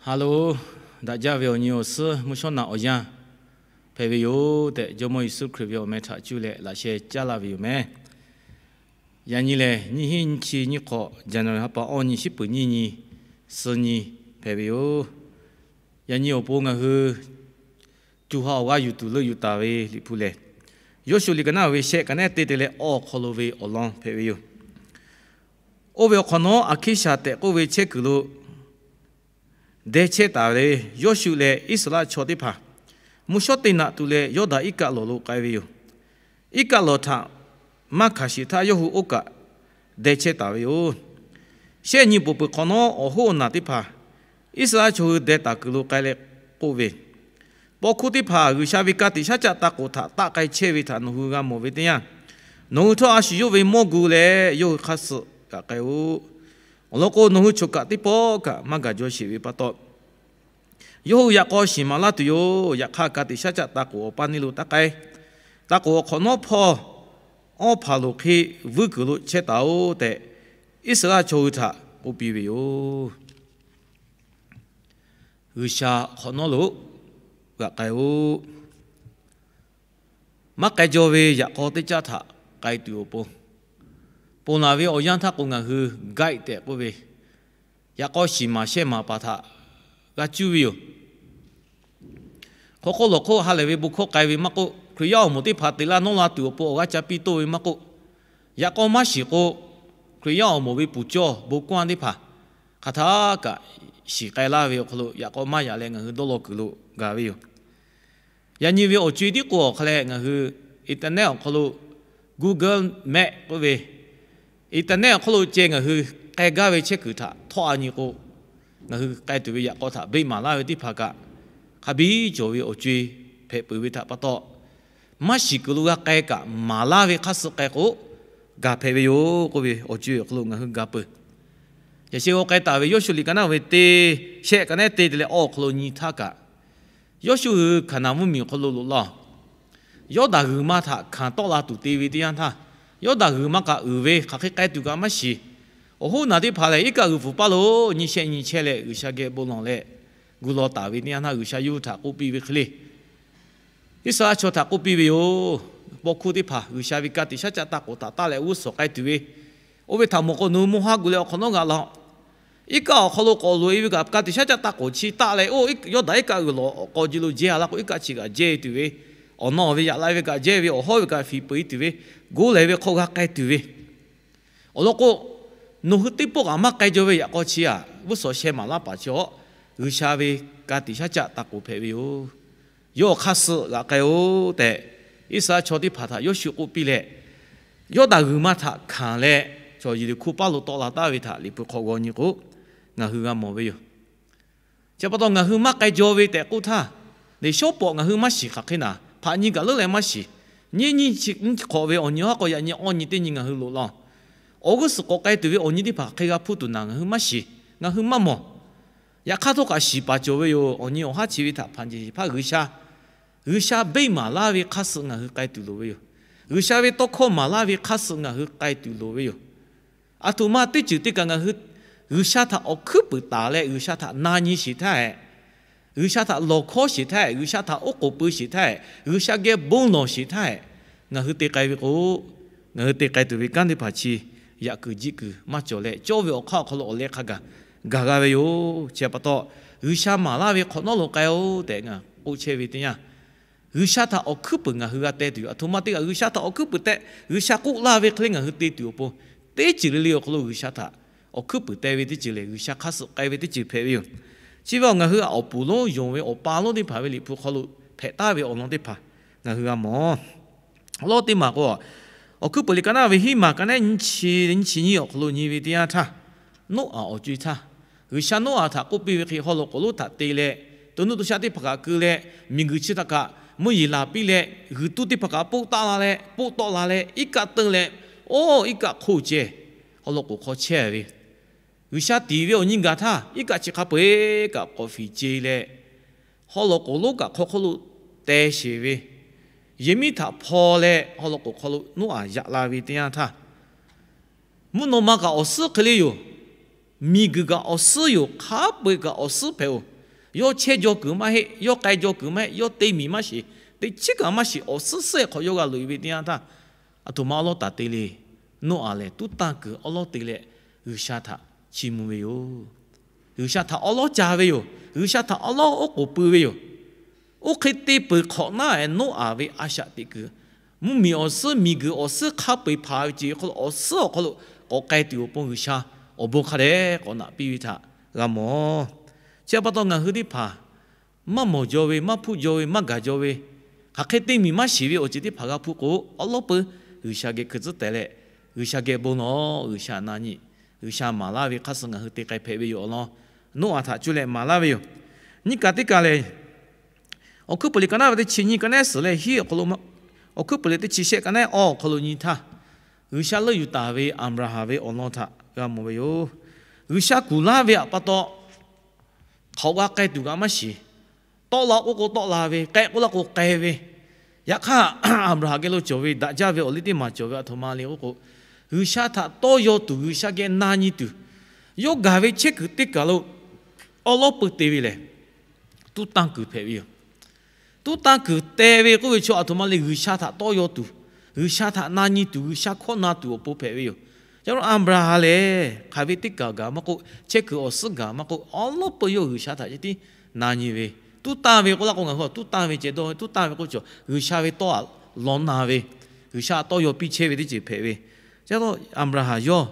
Ha loˬ, daꞈ jaˇ ve awˬ nyi awˬ suhˉ mvuhˇ shawˉ naꞈ awˬ yanˇ hpehꞈ ve yoˬ tehꞈ, Jawˇmawˇ Yeˍsuˆ Hkriꞈ ve awˬ meh htaꞈ cuˇ leh laꞈ sheh caˉ laˇ ve yoˬ meh. Yaꞈ nyi lehˬ, nyiˇ hinˉ nyiˇ chi nyiˇ hk'awꞈ, January ha pa awˇ nyi, shiˉ peuˍ nyiˇ nyi, suh nyi hpehꞈ ve yoˬ. Yaꞈ nyi awˬ pon ngaˬ hui co ha awˬ g'aˇ yuˬ tuˬ leuˆ yuˬ taˍ ve Liꞈ hpu lehˬ, Yawˇshuˆ liꞈ ka naˉ ve shehˆ ka nehˉ te te leh awˇ awˬ hk'aw lo ve awˬ lawn hpehꞈ ve yoˬ. Oˇ ve awˬ hk'awꞈ nawˉ, Aˍhkiˇshaˍ tehꞈ k'oˆ ve chehˇ kuiˬ lo deh chehˇ taˍ ve Yawˇshuˆ leh Iˉsaˍreˍlaˆ chaw teˇ hpaˍ mvuhˇ shawˉ teˇ naꞈ tuˬ leh Yawˇdanˍ iˉ kaˆ lawˬ lo k'ai ve yoˬ. Iˉ kaˆ lawˬ htaꞈ maˇ hkanˍ sheˍ htaˇ, yawˇ hui oˇ kaꞈ deh chehˇ taˍ ve yoˬ. Shehˆ nyi poˬ peuˬ hk'awꞈ nawˉ, awˬ hoˉ awˬ naˬ teˇ hpaˍ Iˉsaˍreˍlaˆ chaw hui deh taˍ kuiˬ lo k'ai leh k'oˆ ve, Paw hkuˇ teˇ hpaˍ G'uiˬsha ve ka tiꞈ shaˉ caˆ taˇ k'oˍ htaꞈ taˆ k'ai chehˇ ve htaꞈ nawˬ hui g'a mawˬ ve teˇ yanˇ, nawˬ hui htawˇ a shu yawˇ ve mawˇ gu leh yawˇ hui hk'aˇ suh g'aꞈ k'ai-oˬ. Awˬ lawn k'o, nawˬ hui choˬ kaꞈ teˇ pawˆ kaꞈ maˇ gaˬ jaw sheˍ ve pa taw, yawˇ hui yaꞈ k'aw shiˍ maˍ laˇ tuˬ yoˬ. Yaꞈ hk'aˇ, ka tiꞈ shaˉ caˆ taˇ k'oˍ awˬ paˇ neˇ lo taˇ k'ai. Taˇ k'oˍ awˬ hk'awꞈ nawˉ hpawˇ awˉ hpaˍ loˍ hk'e vuiˇ kuiˬ lo chehˇ taˍ-oˬ tehꞈ, Iˉsaˍreˍlaˆ chaw hui htaꞈ k'oˆ piˇ ve yoˬ. G'uiˬsha hk'awꞈ nawˉ lo g'aꞈ k'ai-oˬ. Maˇ k'ai jaw ve yaꞈ k'aw teˇ caˇ htaꞈ k'ai tuˬ awˬ pon, ponˬ laˬ ve awˬ yanˇ htaˇ k'o, ngaˬ hui guide tehꞈ k'oˆ ve, yaꞈ k'aw shiˍ maˍ shehˇ maˍ paˍ htaꞈ g'a cuˇ ve yoˬ. Hk'aw hk'oˆ lawˬ hk'oˆ ha lehˬ ve bon hkawˇ k'ai ve maˇ k'oˆ, Hkriꞈ yaˇ awˬ moˍ teˇ hpaˍ teꞈ laˇ nawˇ la tuˬ awˬ pon awˬ g'aˇ ca piˇ toˇ ve maˇ k'oˆ, yaꞈ k'aw maˇ shiˍ k'o, Hkriꞈ yaˇ awˬ moˍ ve puˍ cawˇ bon kawˇ teˇ hpaˍ hk'aˬ htaˇ kaꞈ shiˍ k'ai laˇ ve awˬ hk'aw lo yaꞈ k'aw maˇ yaꞈ leh ngaˬ hui dawˇ law kuiˬ lo gaˬ ve yoˬ. Yaꞈ nyi ve awˬ co-e tiˉ k'o, awˬ hk'a leh ngaˬ hui internet awˬ hk'aw lo Google Map k'oˆ ve, internet awˬ hk'aw lo ceh ngaˬ hui k'ai gaˇ ve chehˇ kuiˬ htaꞈ htawˇ a nyi k'o, ngaˬ hui k'ai tuˬ ve yaꞈ k'aw htaꞈ beˆ maˍ laˇ ve teˇ hpaˍ kaꞈ, hk'a biˇ cawˬ ve awˬ co-e hpehꞈ peuˬ ve htaꞈ pa taw, maˇ shiˍ kuiˬ lo g'a k'ai kaꞈ maˍ laˇ ve hk'aˇ suh k'ai k'o, gaˬ hpehꞈ ve yoˬ k'oˆ ve awˬ co-e awˬ hk'aw lo ngaˬ hui gaˬ peuˬ. Yaꞈ sheh g'aw k'ai taˍ ve Yawˇshuˆ liꞈ ka naˉ ve teˇ shehˆ ka nehˉ te te leh awˇ awˬ hk'aw lo nyi htaˇ kaꞈ, Yawˇshuˆ hui Hkaˍnanˍ mvuhˇmiˬ awˬ hk'aw lo loꞈ laˇ-oˬ. Yawˇdanˍ g'uiˬ ma htaꞈ hkanˍ tawˆ la tuˬ te ve teˇ yanˇ htaˇ, Yawˇdanˍ g'uiˬ ma kaꞈ uiˍ ve hk'aˬ hk'e k'ai tuˬ kaꞈ maˇ shiˍ. Awˬ hoˉ naˬ teˇ hpaˍ lehˬ, iˉ kaˆ g'uiˬ pfuhˍ paˇ lo nyi shehˆ nyi chehˇ leh G'uiˬsha geh bon lawˬ leh gu law taˍ ve teˇ yanˇ htaˇ, G'uiˬsha yawˇ hui htaꞈ k'oˆ piˇ ve hk'e le, Iˉsaˍreˍlaˆ chaw htaꞈ k'oˆ piˇ ve yoˬ. Paw hkuˇ teˇ hpaˍ G'uiˬsha ve ka tiꞈ shaˉ caˆ taˇ k'oˍ htaꞈ taˆ leh g'uˇ suhˍ k'ai tuˬ ve, oˇ ve htaꞈ mawˬ k'o, nawˬ hui mawˇ haˉ gu leh awˬ hk'awꞈ nawˉ g'a laˬ. Iˉ kaˆ awˬ hk'aw lo k'awꞈ loꞈ-e ve kaꞈ, ka tiꞈ shaˉ caˆ taˇ k'oˍ chi taˆ leh, oˇ Yawˇdanˍ iˉ kaˆ g'uiˬ lawˬ awˬ k'aw ji lo jehˇ a laˇ k'o, iˉ kaˆ chi kaꞈ jehˇ tuˬ ve, awˬ nawˬ ve yaꞈ la ve kaꞈ jehˇ ve, awˬ hawˉ ve kaꞈ fiˍ peuˬ-e tuˬ ve, goˇ lehˬ ve hk'aw g'a k'ai tuˬ ve, awˬ lawn k'o, nawˬ hui teˇ pawˆ kaꞈ maˇ k'ai jaw ve yaꞈ k'aw chi aꞈ, g'uˇ suhˍ sheh maˍ laˇ paˍ chi awˬ, G'uiˬsha ve ka tiꞈ shaˉ caˆ taˇ k'oˍ hpehꞈ ve yoˬ. Yawˇ awˬ hk'aˇ suh g'aꞈ k'ai-oˬ tehꞈ, Iˉsaˍreˍlaˆ chaw teˇ hpaˍ htaꞈ Yawˇshuˆ k'oˆ piˇ leh, Yawˇdanˍ g'uiˬ ma htaꞈ hkanˍ leh chaw Yeˍriˆhkoˇ paˇ lo tawˆ la taˍ ve htaꞈ Liꞈ hpu hk'aw g'aw nyi k'o, ngaˬ hui g'a mawˬ ve yoˬ. Chi pa taw ngaˬ hui maˇ k'ai jaw ve tehꞈ k'oˆ htaˇ, Liꞈ shawˉ pawˍ ngaˬ hui maˇ shiˍ hk'aˬ hk'e naˍ, hpaꞈ nyi kaꞈ leuˉ leh maˇ shiˍ. Nyiˇ nyi chi hk'awꞈ ve awˬ nyi haˉ k'aw yaꞈ nyi awˇ nyi teˇ nyi ngaˬ hui loꞈ laˇ-oˬ. Awˬ g'uˇ suhˍ k'awꞈ k'ai tuˬ ve awˬ nyi teˇ hpaˍ hk'e g'a hpuˇ tuˬ naˍ ngaˬ hui maˇ shiˍ, ngaˬ hui maˇ mawˬ. Yaꞈ hk'aˇ htawˇ kaꞈ shiˍ paˍ cawˬ ve yoˬ. Awˬ nyi awˬ haˉ chi ve htaꞈ hpanˍ jeˬ hpaˇ G'uiˬsha, G'uiˬsha beˆ maˍ laˇ ve hk'aˇ suh ngaˬ hui k'ai tuˬ loˍ ve yoˬ. G'uiˬsha ve tawˇ hkawˇ maˍ laˇ ve hk'aˇ suh ngaˬ hui k'ai tuˬ loˍ ve yoˬ. Aˬ htoꞈ ma teˇ ceuˬ teˇ kaꞈ ngaˬ hui G'uiˬsha htaꞈ awˬ hkuiˉ puiˍ taˍ leh G'uiˬsha htaꞈ na nyi sheˍ htaˇ hehꞈ, G'uiˬsha htaꞈ lawˬ hkawˉ sheˍ htaˇ hehꞈ, G'uiˬsha htaꞈ oˉ k'oˍ pui sheˍ htaˇ hehꞈ, G'uiˬsha geh bon lawˬ sheˍ htaˇ hehꞈ, ngaˬ hui te k'ai ve k'o, ngaˬ hui te k'ai tuˬ ve kanˉ teˇ hpaˍ chi yaꞈ kuiˬ jiˆ kuiˬ maˇ cawˬ leh, cawˇ ve awˬ hk'aˇ awˬ hk'aw lo awˬ leh hk'a gaˬ gaˬ g'a ve yoˬ. Chi pa taw, G'uiˬsha maˍ laˇ ve hk'awꞈ nawˉ lo k'ai-oˬ tehꞈ ngaˬ k'oˆ chehˇ ve teˇ yanˇ, G'uiˬsha htaꞈ awˬ hkuiˉ puiˍ ngaˬ hui g'a teh tuˬ yoˬ. Aˬ htoꞈ ma teˇ kaꞈ G'uiˬsha htaꞈ awˬ hkuiˉ puiˍ teh, G'uiˬsha k'oˆ laˇ ve hk'e le ngaˬ hui te tuˬ awˬ pon, teˇ ceuˬ le le awˬ hk'aw lo G'uiˬsha htaꞈ awˬ hkuiˉ puiˍ teh ve teˇ ceuˬ lehˬ, G'uiˬsha hk'aˇ suh k'ai ve teˇ ceuˬ hpehꞈ ve yoˬ. Chi ve awˬ ngaˬ hui awˬ puˍ lonˉ yonˍ ve awˬ pa lonˉ teˇ hpaˍ ve Liꞈ hpu hk'aw lo hpehꞈ taˍ ve awˬ lawn teˇ hpaˍ ngaˬ hui g'a mawˬ. Awˬ lawn teˇ maˬ k'o, Awˬ hkuiˉ puiˍ liꞈ ka naˉ ve hiˉ maˬ ka nehˉ nyiˇ chi, nyiˇ chi nyiˇ awˬ hk'aw lo nyi ve teˇ yanˇ htaˇ, Noˉaꞈ awˬ co-e htaˇ, G'uiˬsha Noˉaꞈ htaꞈ k'oˆ piˇ ve hk'e, haw loꞈ k'oˍ lonˉ htaꞈ te leh, to nuˇ to shaˆ teˇ hpaˍ kaꞈ keu leh, miˬguiˬ chi htaꞈ kaꞈ mvuhˇ yeˬ laˬ piˇ leh, g'uiˬ tuˇ teˇ hpaˍ kaꞈ poˆ taˆ la leh, poˆ tawˆ la leh, iˉ kaˆ teuˆ leh, oˇ iˉ kaˆ hk'oˆ ceh haw loꞈ k'oˍ hk'aw chehˇ ve, G'uiˬsha tiˍ ve awˬ nyi gaˬ htaˇ iˉ kaˆ chi hk'a peu-eˬ kaꞈ k'awꞈ fiˍ ce leh, haw loꞈ k'oˍ lonˉ kaꞈ hk'aw hk'oˆ lo teh sheˍ ve, yehˬ miˉ htaꞈ hpaw leh haw loꞈ k'oˍ hk'aw lo Noˉaꞈ yaꞈ la ve teˇ yanˇ htaˇ, mvuhˇ naw ma kaꞈ awˬ suhˉ hk'e le yoˬ. Miˬguiˬ kaꞈ awˬ suhˉ yoˬ. Hk'a peu-eˬ kaꞈ awˬ suhˉ hpehꞈ-oˬ. Yawˇ chehˇ jaw kuiˬ maˇ heˆ, yawˇ k'ai jaw kuiˬ maˇ heˆ, yawˇ te miˬ maˇ shiˍ, teˇ chiˉ kaꞈ maˇ shiˍ, awˬ suhˉ suhˉ hk'awꞈ yawˇ g'a loꞈ e ve teˇ yanˇ htaˇ, aˬ htoꞈ ma awˉ lawˉ taˍ te le. Noˉaꞈ lehˬ tuˉ tanˇ kuiˬ awˉ lawˉ te leh G'uiˬsha htaꞈ chiˇ mvuh ve yoˬ. G'uiˬsha htaꞈ awˉ lawˉ ca ve yoˬ. G'uiˬsha htaꞈ awˉ lawˉ oˉ k'oˍ pui ve yoˬ. Oˇ hk'e te peuˬ hk'awꞈ nawˉ, Noˉaꞈ ve a shaꞈ teꞈ kuiˬ, mvuhˇmiˬ awˬ suhˉ, miˬguiˬ awˬ suhˉ hk'a peu-eˬ hpanˍ ve ce hk'aw lo awˬ suhˉ awˬ hk'aw lo k'awꞈ k'ai tuˬ awˬ pon G'uiˬsha awˬ bon hk'a dehꞈ k'awꞈ naꞈ piˇ ve htaꞈ g'a mawˬ. Chi pa taw ngaˬ hui teˇ hpaˍ maˇ mawˬ jaw ve, maˇ hpuˇ jaw ve, maˇ gaˬ jaw ve, hk'aˬ hk'e te miˬ maˇ shiˍ ve awˬ ceuˬ teˇ hpaˍ g'a hpuˇ k'o, awˉ lawˉ peuˬ G'uiˬsha geh hkui tcuhˉ teh leh, G'uiˬsha geh bon lawˬ, G'uiˬsha na nyi, G'uiˬsha maˍ laˇ ve hk'aˇ suh ngaˬ hui te k'ai hpehꞈ ve yoˬ awˬ lawn, Noˉaꞈ htaꞈ cuˇ leh maˍ laˇ ve yoˬ. Nyiˇ kaꞈ teˇ kaꞈ lehˬ, Awˬ hkuiˉ puiˍ liꞈ ka naˉ ve teˇ chi nyiˇ ka naˉ suhˍ leh hiˉ awˬ hk'aw lo, Awˬ hkuiˉ puiˍ liꞈ teˇ chi shehˆ ka naˉ awˬ hk'aw lo nyi htaˇ, G'uiˬsha leuˆ yuˬ taˍ ve Aˍbraˍhanˍ ve awˬ lawn htaꞈ g'a mawˬ ve yoˬ. G'uiˬsha kuˬ laˇ ve htaꞈ pa taw, hk'awꞈ g'a k'ai tuˬ kaꞈ maˇ shiˍ. Tawˆ la k'oˆ k'o tawˆ la ve, k'ai k'oˆ la k'o k'ai ve. Yaꞈ hk'aˇ, Aˍbraˍhanˍ geh lo cawˬ ve daꞈ jaˇ ve awˬ liˇ teˇ maˬ cawˬ ve aˬ htoꞈ ma le k'oˆ k'o, G'uiˬsha htaꞈ tawˇ yaw tuˬ, G'uiˬsha geh na nyi tuˬ, yawˇ gaˬ ve chehˇ kuiˬ teˇ kaˬ lo awˉ lawˉ peuˬ te ve lehˬ, tuˉ tanˇ kuiˬ hpehꞈ ve yoˬ. Tuˉ tanˇ kuiˬ te ve k'oˆ ve chaw aˬ htoꞈ ma le, G'uiˬsha htaꞈ tawˇ yaw tuˬ, G'uiˬsha htaꞈ na nyi tuˬ, G'uiˬsha hkawˇ na tuˬ awˬ pon hpehꞈ ve yoˬ. Yaꞈ hk'aˇ Aˍbraˍhanˍ lehˬ, hk'aˬ ve teˇ kaˬ gaˬ maˇ k'oˆ, chehˇ kuiˬ awˬ suhˉ gaˬ maˇ k'oˆ, awˉ lawˉ peuˬ yawˇ G'uiˬsha htaꞈ ceh tiˉ na nyi ve, tuˉ tanˇ ve k'oˆ la k'o, ngaˬ hui tuˉ tanˇ ve ceh dawˇ ve, tuˉ tanˇ ve k'oˆ chaw G'uiˬsha ve tawˇ htaꞈ lawn na ve, G'uiˬsha tawˇ yaw piˇ chehˇ ve teˇ ceuˬ hpehꞈ ve. Chi pa taw Aˍbraˍhanˍ yawˇ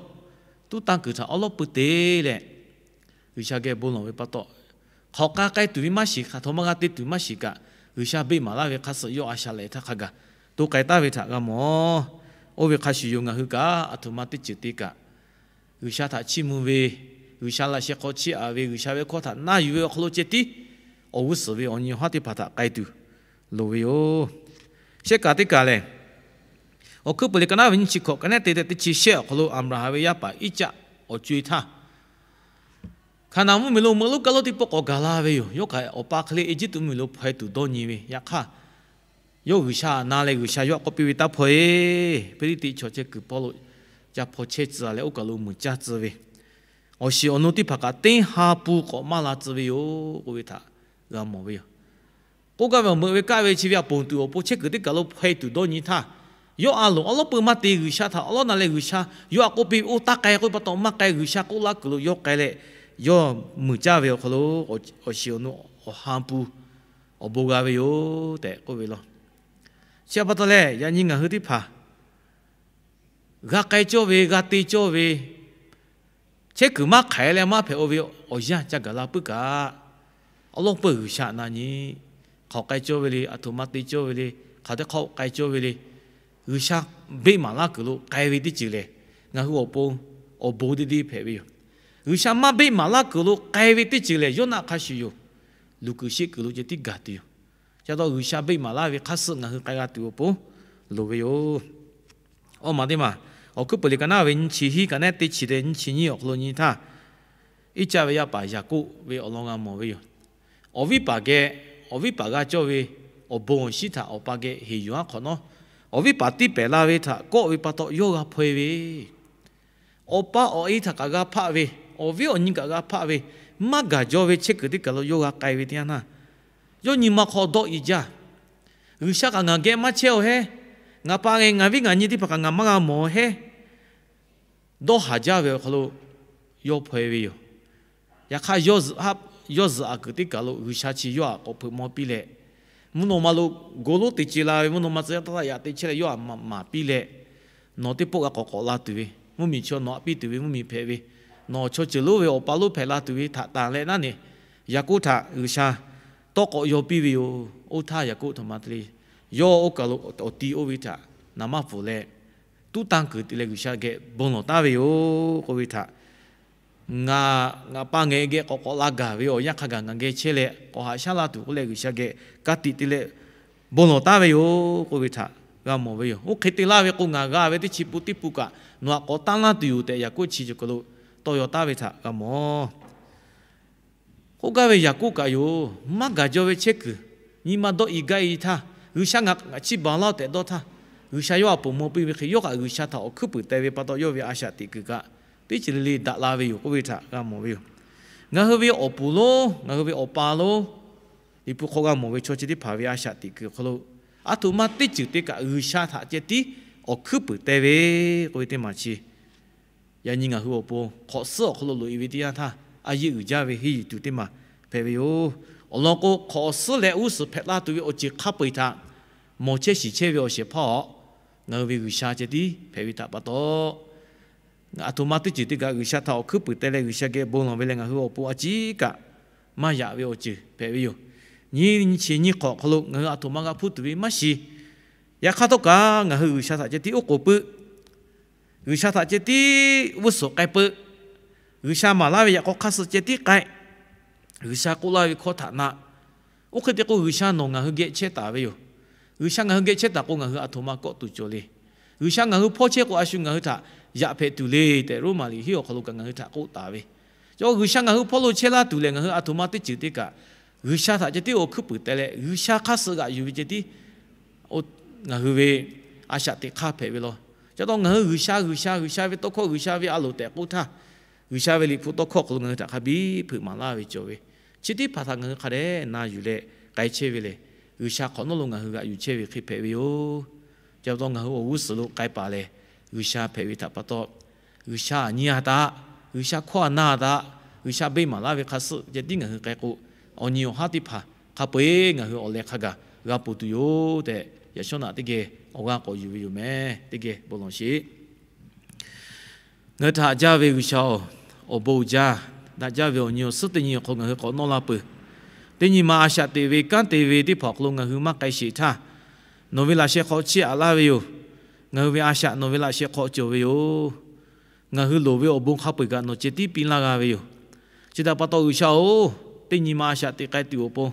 tuˉ tanˇ kuiˬ htaꞈ awˉ lawˉ peuˬ te leh, G'uiˬsha geh bon lawˬ ve pa taw, hk'awꞈ k'ai k'ai tuˬ ve maˇ shiˍ, hk'aˬ htoꞈ ma g'a te tuˬ maˇ shiˍ kaꞈ, G'uiˬsha beˆ maˍ laˇ ve hk'aˇ suh yawˇ a shaꞈ lehˬ htaˇ hk'a gaˬ to k'ai taˍ ve htaꞈ g'a mawˬ. Oˇ ve hk'a shuˍ yoˬ, ngaˬ hui kaꞈ aˬ htoꞈ ma teˇ ceuˬ te kaꞈ, G'uiˬsha htaꞈ chiˇ mvuh ve, G'uiˬsha laꞈ sheh hk'aw chiˇ aꞈ ve, G'uiˬsha ve hkawˇ htaꞈ naˇ yuˬ ve awˬ hk'aw lo ceh tiˉ, awˬ g'uˇ suhˍ ve awˬ nyi awˬ haˉ teˇ hpaˍ htaꞈ k'ai tuˬ loˍ ve yoˬ. Shehˆ kaꞈ teˇ kaˬ lehˬ, Awˬ hkuiˉ puiˍ liꞈ ka naˉ ve nyiˇ chi hkawꞈ ka naˉ te tehꞈ teˇ chi shehˆ awˬ hk'aw lo Aˍbraˍhanˍ ve yaˇ paˍ Iˉcaˆ awˬ co e htaˇ, Hkaˍnanˍ mvuhˇmiˬ lo meuꞈ lonˉ kaˇ lonˉ teˇ pawˆ k'awꞈ gaˬ la ve yoˬ. Yawˇ kaꞈ awˬ pa hk'e le Eˇjiˇtuꞈ mvuhˇmiˬ lo hpaw e tuˬ dawˇ nyi ve. Yaꞈ hk'aˇ, yawˇ G'uiˬsha na leh G'uiˬsha yawˇ htaꞈ k'oˆ piˇ ve, Taˇ hpaw e, Hpeˇliˇtiˆ chaw chehˇ kuiˬ hpawˇ lo ca hpaw chehˇ tcuh leh oˇ kaˬ lo muiˬ caˇ tcuh ve, awˬ shiˍ awˬ nu teˇ hpaˍ kaꞈ teˇ ha pu k'awꞈ maˇ la tcuh ve yoˬ k'oˆ ve htaꞈ g'a mawˬ ve yoˬ. K'oˆ gaˇ ve awˬ meuꞈ ve kaˆ ve chi ve aꞈ ponˬ tuˬ awˬ pon chehˇ kuiˬ teˇ kaˬ lo hpaw e tuˬ dawˇ nyi htaˇ, yawˇ a loˍ awˉ lawˉ peuˬ maˇ te, G'uiˬsha htaꞈ awˉ lawˉ na leh G'uiˬsha yawˇ htaꞈ k'oˆ piˇ ve, Oˇ taˇ k'ai, k'oˆ ve pa taw maˇ k'ai, G'uiˬsha k'oˆ laˇ kuiˬ lo yawˇ k'ai leh, yawˇ muiˬ caˇ ve awˬ hk'aw lo awˬ shiˍ awˬ nu awˬ ha pu awˬ bon g'a ve yoˬ tehꞈ k'oˆ ve law. Chi pa taw lehˬ, yaꞈ nyi ngaˬ hui teˇ hpaˍ g'a k'ai cawˇ ve, g'a te cawˇ ve, chehˇ kuiˬ maˇ hk'aiˍ leh maˇ hpehꞈ-o ve awˬ yanˇ ca gaˬ la puiˉ kaꞈ, awˉ lawˉ peuˬ G'uiˬsha na nyi, hk'awꞈ k'ai cawˇ ve le, aˬ htoꞈ ma te cawˇ ve le, hk'aˬ teˇ hk'awꞈ k'ai cawˇ ve le, G'uiˬsha beˆ maˍ laˇ kuiˬ lo k'ai ve teˇ ceuˬ lehˬ, ngaˬ hui awˬ pon awˬ bon teˇ deˇ hpehꞈ ve yoˬ. G'uiˬsha maˇ beˆ maˍ laˇ kuiˬ lo k'ai ve teˇ ceuˬ lehˬ, yawˇ naˆ hk'a shuˍ yoˬ. Luˬ kuiˬ sheˆ kuiˬ lo ceh tiˉ gaˬ tuˬ yoˬ. Chi pa taw G'uiˬsha beˆ maˍ laˇ ve hk'aˇ suh ngaˬ hui k'ai g'a tuˬ awˬ pon loˍ ve yoˬ. Awˇ maˬ teˇ maˬ, Awˬ hkuiˉ puiˍ liꞈ ka naˉ ve nyiˇ chi hiˉ ka naˉ teˇ chi tehꞈ nyiˇ chi nyiˇ awˬ hk'aw lo nyi htaˇ, Iˉcaˆ ve yaˇ paˍ Yaˍkoˆ ve awˬ lawn g'a mawˬ ve yoˬ. Awˬ viˉ paˍ geh, awˬ viˉ paˍ g'a cawˇ ve awˬ bon awˬ shinˉ htaꞈ awˬ pa geh heˍ yuˬ-aˉ hk'awꞈ nawˉ, awˬ viˉ paˍ tiˇ pehˍ la ve htaꞈ kawˆ ve pa taw yawˇ g'a hpaw e ve Awˬ pa awˬ e htaꞈ kaꞈ g'a hpaˆ ve, awˬ viˉ awˬ nyi kaꞈ g'a hpaˆ ve, maˇ gaˬ jaw ve chehˇ kuiˬ teˇ kaˬ lo yawˇ g'a k'ai ve teˇ yanˇ htaˇ, yawˇ nyi ma hk'aw dawˆ e jaˇ. G'uiˬsha kaꞈ ngaˬ geh maˇ chehˇ-aˬ hehˉ. Ngaˬ pa ngeh ngaˬ viˉ ngaˬ nyi teˇ hpaˍ kaꞈ ngaˬ maˇ g'a mawˬ hehˉ. Dawˇ haˍ jaˇ ve awˬ hk'aw lo yawˇ hpaw e ve yoˬ. Yaꞈ hk'aˇ, yawˇ zuhꞈ aꞈ kuiˬ teˇ kaˬ lo G'uiˬsha chi yawˇ htaꞈ k'awꞈ hpeuꞈ maw piˇ leh, mvuhˇ naw ma lo go lonˉ te ce la ve mvuhˇ naw ma tcuh yaˇ taˇ taˇ yaꞈ te chehˇ leh yawˇ htaꞈ maˍ piˇ leh, nawˬ teˇ pawˆ g'a k'awꞈ k'awꞈ la tuˬ ve, mvuhˇmiˬ chaw nawˬ htaꞈ piˇ tuˬ ve mvuhˇmiˬ hpehꞈ ve, nawˬ chaw ceuˬ lonˉ ve awˬ pa lonˉ hpehꞈ la tuˬ ve htaꞈ tanˬ leh naˉ nehˬ, Yaˍkoˆ htaꞈ G'uiˬsha tawˇ k'awꞈ yaw piˇ ve yoˬ. Oˇ htaˇ Yaˍkoˆ htaꞈ ma te le, yawˇ oˇ kaˬ lo awˬ ti oˇ ve htaꞈ naˍ manˇ pfuhˍ leh, tuˉ tanˇ kuiˬ te leh G'uiˬsha geh bon lawˬ taˍ ve yoˬ k'oˆ ve htaꞈ ngaˬ, ngaˬ pa ngeh geh k'awꞈ k'awꞈ la gaˬ ve awˬ yanˇ hk'a gaˬ ngaˬ geh chehˇ leh k'awꞈ haꞈ shaˉ laˇ tuˬ k'oˆ leh G'uiˬsha geh ka tiꞈ te leh bon lawˬ taˍ ve yoˬ k'oˆ ve htaꞈ g'a mawˬ ve yoˬ. Oˇ hk'e te laˇ ve k'o, ngaˬ g'a ve teˇ chi pun teˇ pun kaꞈ nawˬ htaꞈ k'awꞈ tanˇ laˇ tuˬ yoˬ tehꞈ Yaˍkoˆ chi ceuˬ kaˬ lo tawˇ yaw taˍ ve htaꞈ g'a mawˬ. K'oˆ gaˇ ve Yaˍkoˆ kaꞈ yoˬ, maˇ gaˬ jaw ve chehˇ kuiˬ, nyi ma dawˆ i gaˇ i htaˇ, G'uiˬsha ngaˬ chiˇ baˬ laˇ-oˆ tehꞈ dawˇ htaˇ, G'uiˬsha yawˇ htaꞈ ponˬ maw piˇ ve hk'e, yawˇ kaꞈ G'uiˬsha htaꞈ awˬ hkuiˉ puiˍ teh ve pa taw, yawˇ ve a shaꞈ teꞈ kuiˬ kaꞈ teˇ ceuˬ le le daꞈ la ve yoˬ k'oˆ ve htaꞈ g'a mawˬ ve yoˬ. Ngaˬ hui ve awˬ puˍ lonˉ, ngaˬ hui ve awˬ pa lonˉ, Liꞈ hpu hk'aw g'a mawˬ ve chaw chi teˇ hpaˍ ve a shaꞈ teꞈ kuiˬ awˬ hk'aw lo, aˬ htoꞈ ma teˇ ceuˬ te kaꞈ G'uiˬsha htaꞈ ceh tiˉ awˬ hkuiˉ puiˍ teh ve k'oˆ ve teˇ maˬ chi, yaꞈ nyi ngaˬ hui awˬ pon hk'awꞈ suhˉ awˬ hk'aw lo loꞈ e ve teˇ yanˇ htaˇ, a yeˇ uiˍ jaˇ ve henˇ yuˬ tuˬ teˇ maˬ hpehꞈ ve yoˬ. Awˬ lawn k'o, hk'awꞈ suhˉ leh g'uˇ suhˍ hpehꞈ la tuˬ ve awˬ ceuˬ hk'a peu-eˬ htaꞈ mawˬ chehˇ shiˍ chehˇ ve awˬ shehˍ hpaˇ-aˬ, ngaˬ hui ve G'uiˬsha ceh tiˉ hpehꞈ ve htaꞈ pa taw, aˬ htoꞈ ma teˇ ceuˬ te kaꞈ G'uiˬsha htaꞈ awˬ hkuiˉ puiˍ teh leh G'uiˬsha geh bon lawˬ ve leh ngaˬ hui awˬ pon a ciˉ kaꞈ maˇ yaꞈ ve awˬ ceuˬ hpehꞈ ve yoˬ. Nyi chi nyi hk'awꞈ awˬ hk'aw lo ngaˬ hui aˬ htoꞈ ma g'a hpuˇ tuˬ ve maˇ shiˍ. Yaꞈ hk'aˇ htawˇ kaꞈ ngaˬ hui G'uiˬsha htaꞈ ceh tiˉ oˉ k'oˍ pui, G'uiˬsha htaꞈ ceh tiˉ g'uˇ suhˍ k'ai peuꞈ, G'uiˬsha maˍ laˇ ve yaꞈ k'aw hk'aˇ suh ceh tiˉ k'ai, G'uiˬsha k'oˆ laˇ ve hkawˇ htaꞈ na. Oˇ hk'e te k'o, G'uiˬsha nawˬ ngaˬ hui geh chehˇ taˍ ve yoˬ. G'uiˬsha ngaˬ hui geh chehˇ taˍ k'o, ngaˬ hui aˬ htoꞈ ma kawˆ tuˬ cawˬ le. G'uiˬsha ngaˬ hui hpawˇ chehˇ k'o, a shu ngaˬ hui htaꞈ yaꞈ hpehꞈ tuˬ le tehꞈ, Roˉmaꞈ liꞈ hiˉ awˬ hk'aw lo kaꞈ ngaˬ hui htaꞈ k'oˆ taˍ ve. Chi G'uiˬsha ngaˬ hui hpawˇ lo chehˇ laˇ tuˬ lehˬ, ngaˬ hui aˬ htoꞈ ma teˇ ceuˬ te kaꞈ G'uiˬsha htaꞈ ceh tiˉ awˬ hkuiˉ puiˍ teh leh G'uiˬsha hk'aˇ suh g'aꞈ yuˬ ve ceh tiˉ ngaˬ hui ve a shaꞈ teꞈ hk'aˇ hpehꞈ ve law. Chi taw ngaˬ hui G'uiˬsha, G'uiˬsha, G'uiˬsha ve tawˇ hkawˇ, G'uiˬsha ve a loˍ tehꞈ k'oˆ htaˇ, G'uiˬsha ve Liꞈ hpu tawˇ hkawˇ hk'aw lo ngaˬ hui htaꞈ hk'a biˇ hpeuꞈ maˍ laˇ ve cawˬ ve, chi teˇ hpaˍ htaꞈ ngaˬ hui hk'a dehꞈ na yuˬ leh k'ai chehˇ ve lehˬ, G'uiˬsha hk'awꞈ nawˉ lo ngaˬ hui g'aꞈ yuˬ chehˇ ve hk'e hpehꞈ ve yoˬ. Chi pa taw ngaˬ hui awˬ g'uˇ suhˍ lo k'ai paˍ lehˬ, G'uiˬsha hpehꞈ ve htaꞈ pa taw, G'uiˬsha nyi a taꞈ, G'uiˬsha hkawˇ a na taꞈ, G'uiˬsha beˇ maˍ laˇ ve hk'a suh ceh tiˉ ngaˬ hui k'ai k'o, awˬ nyi awˬ haˉ teˇ hpaˍ hk'a peu-eˬ ngaˬ hui awˬ leh hk'a gaˬ g'a ponˬ tuˬ yoˬ tehꞈ, yaꞈ shawˉ naꞈ teˇ geh awˬ g'aˇ k'awꞈ yuˬ ve yoˬ meh. Teˇ geh bon lawˬ sheˍ. Ngaˬ hui htaꞈ haꞈ jaˇ ve G'uiˬsha-oˬ, awˬ bon uiˍ jaˇ. Daꞈ jaˇ ve awˬ nyi awˬ suhˉ teˇ nyi awˬ hk'aw ngaˬ hui k'awꞈ nawˇ la peuˬ. Teˇ nyi ma a shaꞈ teꞈ ve kanˉ te ve teˇ hpaˍ awˬ hk'aw lo ngaˬ hui maˇ k'ai sheˍ htaˇ, nawˬ ve laꞈ sheh hk'aw chiˇ aꞈ laˇ ve yoˬ. Ngaˬ hui ve a shaꞈ nawˬ ve laꞈ sheh hk'aw cawˬ ve yoˬ. Ngaˬ hui loˍ ve awˬ bon hk'a peu-eˬ kaꞈ nawˬ ceh tiˉ piˇ laˇ g'a ve yoˬ. Chi htaꞈ pa taw G'uiˬsha-oˬ, teˇ nyi ma a shaꞈ teꞈ k'ai tuˬ awˬ pon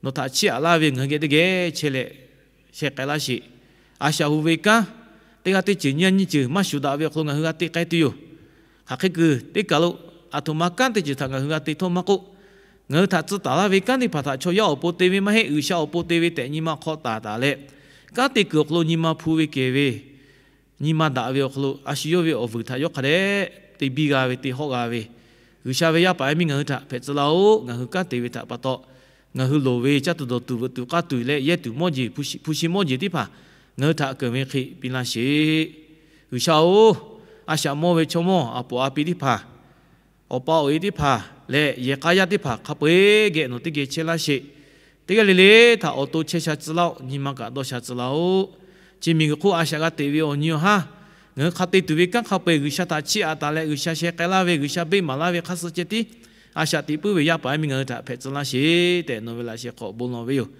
nawˬ htaꞈ chiˇ aꞈ laˇ ve ngaˬ hui geh teˇ geh chehˇ leh sheh k'ai laˇ sheˍ. A shaꞈ hu ve kanˉ teˇ g'aˇ teˇ ceuˬ nyiˇ g'aˇ nyiˇ ceuˬ maˇ shuˍ daꞈ ve awˬ hk'aw lo ngaˬ hui g'a te k'ai tuˬ yoˬ. Hk'aˬ hk'e kuiˬ teˇ kaˬ lo aˬ htoꞈ ma kanˉ teˇ ceuˬ htaꞈ ngaˬ hui g'a te htawˇ maˇ k'oˆ, ngaˬ hui htaꞈ tcuh taˍ laˇ ve kanˉ teˇ hpaˍ htaꞈ chaw yaˇ awˬ pon te ve maˇ heˆ, G'uiˬsha awˬ pon te ve tehꞈ nyi ma hk'aw taˍ taˍ leh, kanˉ te kuiˬ awˬ hk'aw lo nyi ma hpu ve kehˬ ve, nyi ma daꞈ ve awˬ hk'aw lo a shu yawˇ ve awˬ vuiˬ htaꞈ yawˇ hk'a dehꞈ te biˇ g'a ve, te hawˆ g'a ve, G'uiˬsha ve yaˇ paˍ yaˇ miˇ ngaˬ hui htaꞈ hpehꞈ tcuh laˇ-oˆ. Ngaˬ hui kanˉ te ve htaꞈ pa taw, ngaˬ hui loˍ ve caˇ tuˬ dawˬ tuˬ veuꞈ tuˬ k'aˇ tuˬ leh yehˇ tuˬ mawˇ jeˬ, hpu shi mawˇ jeˬ teˇ hpaˍ ngaˬ hui htaꞈ keunˍ ve hk'e piˇ laˇ sheˍ. G'uiˬsha-oˬ, a shaꞈ mawˇ ve chaw mawˇ a poˍ a pi teˇ hpaˍ, awˬ pa awˬ e teˇ hpaˍ leh yehˬ k'a yaˇ teˇ hpaˍ hk'a peu-eˬ geh nawˬ teˇ geh chehˇ laˇ sheˍ. Teˇ g'aˇ le le htaꞈ awˬ to chehˇ sha tcuh laˇ-oˆ. Nyi ma kaꞈ dawˇ sha tcuh laˇ-oˆ. Chi miˬguiˬ hk'oˆ a shaꞈ g'a teꞈ ve awˬ nyi awˬ haˉ, ngaˬ hui hk'a te tuˬ ve kanˉ hk'a peu-eˬ G'uiˬsha htaꞈ chiˇ aꞈ taˍ leh G'uiˬsha sheh k'ai laˇ ve, G'uiˬsha beˇ maˍ laˇ ve hk'a suh ceh tiˉ a shaꞈ teꞈ puiˉ ve yaˇ paˍ yaˇ miˇ ngaˬ hui htaꞈ hpehꞈ tcuh laˇ sheˍ tehꞈ nawˬ ve laꞈ sheh hk'aw bon lawˬ ve yoˬ.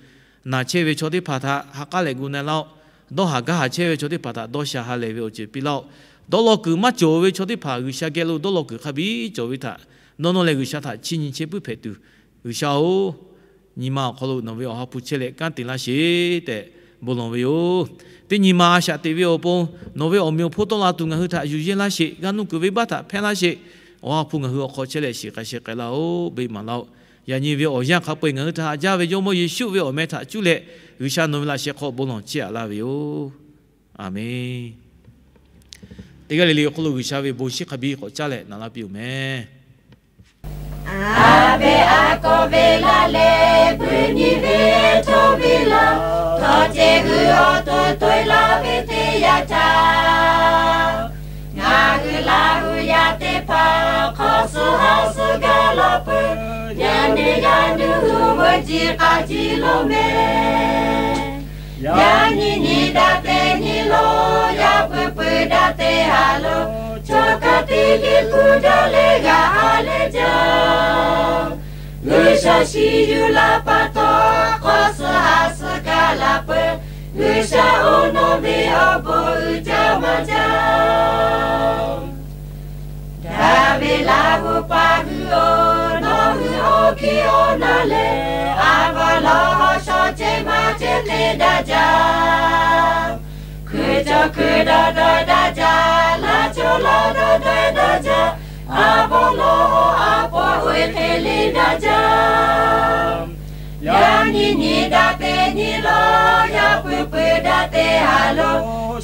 Naˬ chehˇ ve chaw teˇ hpaˍ htaꞈ ha k'aˉ leh gu na laˇ-oˆ. Dawˇ haˍ gaˇ haˍ chehˇ ve chaw teˇ hpaˍ htaꞈ dawˇ sha ha lehˬ ve awˬ ceuˬ piˇ laˇ-oˆ. Dawˇ law kuiˬ maˇ cawˬ ve chaw teˇ hpaˍ G'uiˬsha geh lo dawˇ law kuiˬ hk'a biˇ cawˬ ve htaꞈ nawˇ nawˇ leh G'uiˬsha htaꞈ chiˇ nyi chehˇ puiˉ hpehꞈ tuˬ, G'uiˬsha-oˬ, nyi ma awˬ hk'aw lo nawˬ ve awˬ ha hpu chehˇ leh kanˉ te laˇ sheˍ tehꞈ bon lawˬ ve yoˬ. Teˇ nyi ma a shaꞈ teꞈ ve awˬ pon nawˬ ve awˬ meꞈ awˬ hponˇ tawˆ la tuˬ ngaˬ hui htaꞈ yuˬ yehˇ laˇ sheˍ. G'aˇ nuˇ kuiˬ venˇbaˆ htaꞈ hpehˇ laˇ sheˍ. Awˬ ha hpu ngaˬ hui awˬ hk'aw chehˇ leh shiˍ k'ai sheh k'ai laˇ-oˆ. Beˇ maˍ laˇ-oˆ. Yaꞈ nyi ve awˬ yanˇ hk'a peu-eˬ ngaˬ hui htaꞈ haꞈ jaˇ ve Jawˇmawˇ Yeˍsuˆ ve awˬ meh htaꞈ cuˇ leh G'uiˬsha nawˬ ve laꞈ sheh hk'aw bon lawˬ chiˇ aꞈ laˇ ve yoˬ. Aˬmenˍ. Teˇ g'aˇ le le awˬ hk'aw lo G'uiˬsha ve bon shiˉ hk'a biˇ k'awꞈ caˇ leh naˍ laˇ piˇ-oˬ meh. A ve a kawˆ ve laˇ leh, buiˇ nyi ve chaw ve laˇ, chaw ceh g'uiˬ awˬ to toiˍ laˇ ve teˇ yanˇ htaˇ, ngaˬ hui Laˇ huˍ yaˇ teˇ hpaˍ hk'awꞈ suh ha suh gaˇ laˇ peuˬ. Yaˇ nehˬ yaˇ nuˇ hui veuꞈ jiˇ k'a jiˇ lo meh. Yaꞈ nyi nyi daꞈ te nyi lo, yaꞈ puiˉ puiˉ daꞈ te ha lo, chaw hk'a teˇ geh kuˬ daꞈ leh g'a ha leh jaˇ. G'uiˬsha shiˍ yuˬ la pa taw, hk'awꞈ suh ha suh kaˇ la peuˬ. G'uiˬsha oˇ nawˬ ve awˬ bon uiˍ jaˇ maˇ jaˇ. Daꞈ ve Laˇ huˍ paˍ hui-oˬ, nawˬ hui awˬ hkiˇ awˬ na lehˬ, a va lawˬ hawˉ shawˍ ceh maˇ ceh te daꞈ jaˇ. Hkui cawˬ hkui dawˇ daweh daꞈ jaˇ, laˇ cawˬ laˇ dawˇ daweh daꞈ jaˇ, a va lawˬ hawˉ a paw oˇ ve hk'e le daꞈ jaˇ. Yaꞈ nyi nyi daꞈ te nyi lo, yaꞈ puiˉ puiˉ daꞈ te ha lo,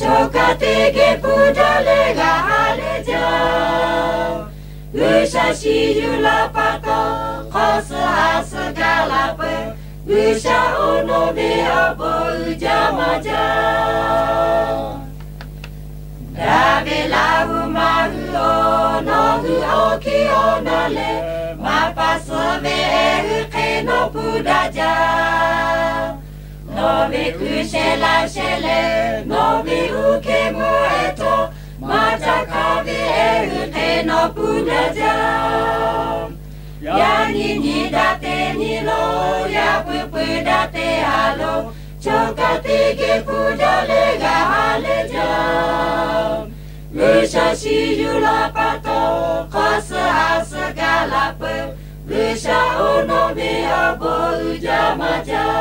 chaw hk'a teˇ geh kuˬ daꞈ leh g'a ha leh jaˇ. G'uiˬsha G'uiˬsha shiˍ yuˬ la pa taw, hk'awˇ suh ha suh gaˬ la peuˬ. G'uiˬsha oˇ nawˬ ve awˬ bon uiˍ jaˇ maˇ jaˇ. Daˍviˆ Laˇhuˍ maˇ hui-oˬ, nawˬ hui awˬ hkiˇ awˬ na lehˬ, maˇ pa suh ve ehˉ hui hk'e nawˬ hpu daꞈ jaˇ. Nawˬ ve hkui sheh laˇ sheh leh, nawˬ ve uˉ hkeh mvuhˇ ehˉ htawˇ, maˇ caˇ hk'aˇ ve ehˉ hui hk'e nawˬ hpu daꞈ jaˇ. Yaꞈ nyi nyi daꞈ te nyi lo, yaꞈ puiˉ puiˉ daꞈ te ha lo, choˬ kaꞈ teˇ geh hpu daꞈ leh g'a ha leh jaˇ. G'uiˬsha shiˍ yuˬ la pa taw, hk'awˇ suh ha suh gaˬ la peuˬ. G'uiˬsha oˇ nawˬ ve awˬ bon uiˍ jaˇ maˇ jaˇ.